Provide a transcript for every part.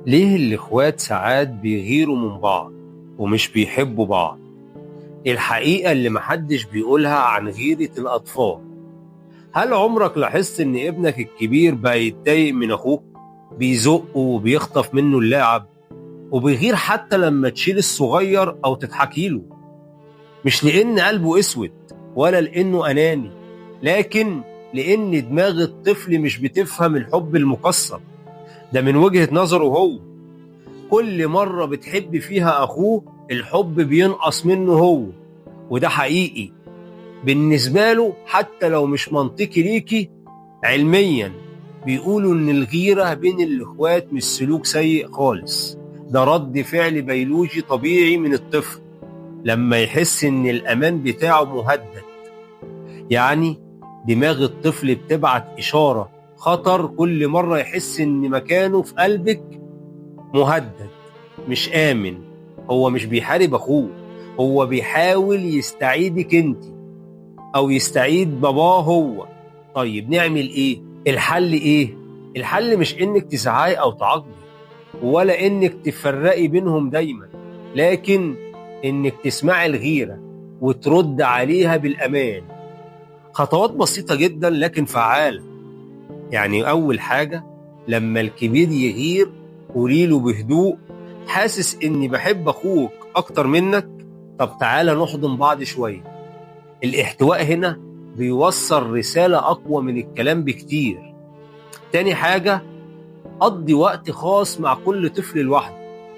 ليه الإخوات ساعات بيغيروا من بعض ومش بيحبوا بعض؟ الحقيقة اللي محدش بيقولها عن غيرة الأطفال. هل عمرك لاحظت إن ابنك الكبير بقى يتضايق من أخوه؟ بيزقه وبيخطف منه اللعب وبيغير حتى لما تشيل الصغير أو تضحكي له. مش لأن قلبه أسود ولا لأنه أناني، لكن لأن دماغ الطفل مش بتفهم الحب المقصر ده من وجهة نظره هو. كل مرة بتحب فيها أخوه الحب بينقص منه هو، وده حقيقي بالنسبة له حتى لو مش منطقي ليكي علميا. بيقولوا إن الغيرة بين الإخوات مش سلوك سيء خالص، ده رد فعل بيولوجي طبيعي من الطفل لما يحس إن الأمان بتاعه مهدد. يعني دماغ الطفل بتبعت إشارة خطر كل مرة يحس إن مكانه في قلبك مهدد، مش آمن. هو مش بيحارب أخوه، هو بيحاول يستعيدك أنت أو يستعيد باباه هو. طيب نعمل إيه؟ الحل إيه؟ الحل مش إنك تزعقي أو تعاقبي، ولا إنك تفرقي بينهم دايما، لكن إنك تسمعي الغيرة وترد عليها بالأمان. خطوات بسيطة جدا لكن فعالة. يعني أول حاجة، لما الكبير يغير قوليله بهدوء: حاسس إني بحب أخوك أكتر منك، طب تعالى نحضن بعض شوية. الاحتواء هنا بيوصل رسالة أقوى من الكلام بكتير. تاني حاجة، قضي وقت خاص مع كل طفل لوحده،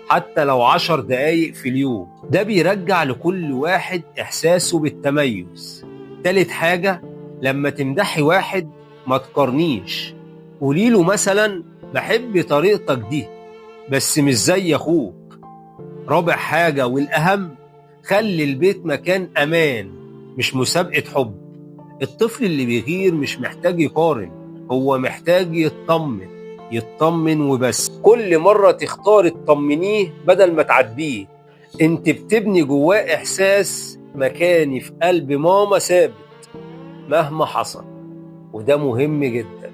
حتى لو 10 دقايق في اليوم. ده بيرجع لكل واحد إحساسه بالتميز. تالت حاجة، لما تمدحي واحد ما تقارنيش، قوليله مثلا: بحب طريقتك دي بس مش زي أخوك. رابع حاجة والأهم، خلي البيت مكان أمان، مش مسابقة حب. الطفل اللي بيغير مش محتاج يقارن، هو محتاج يطمن، يطمن وبس. كل مرة تختار تطمنيه بدل ما تعاتبيه، انت بتبني جواه إحساس مكاني في قلب ماما ثابت مهما حصل، وده مهم جدا.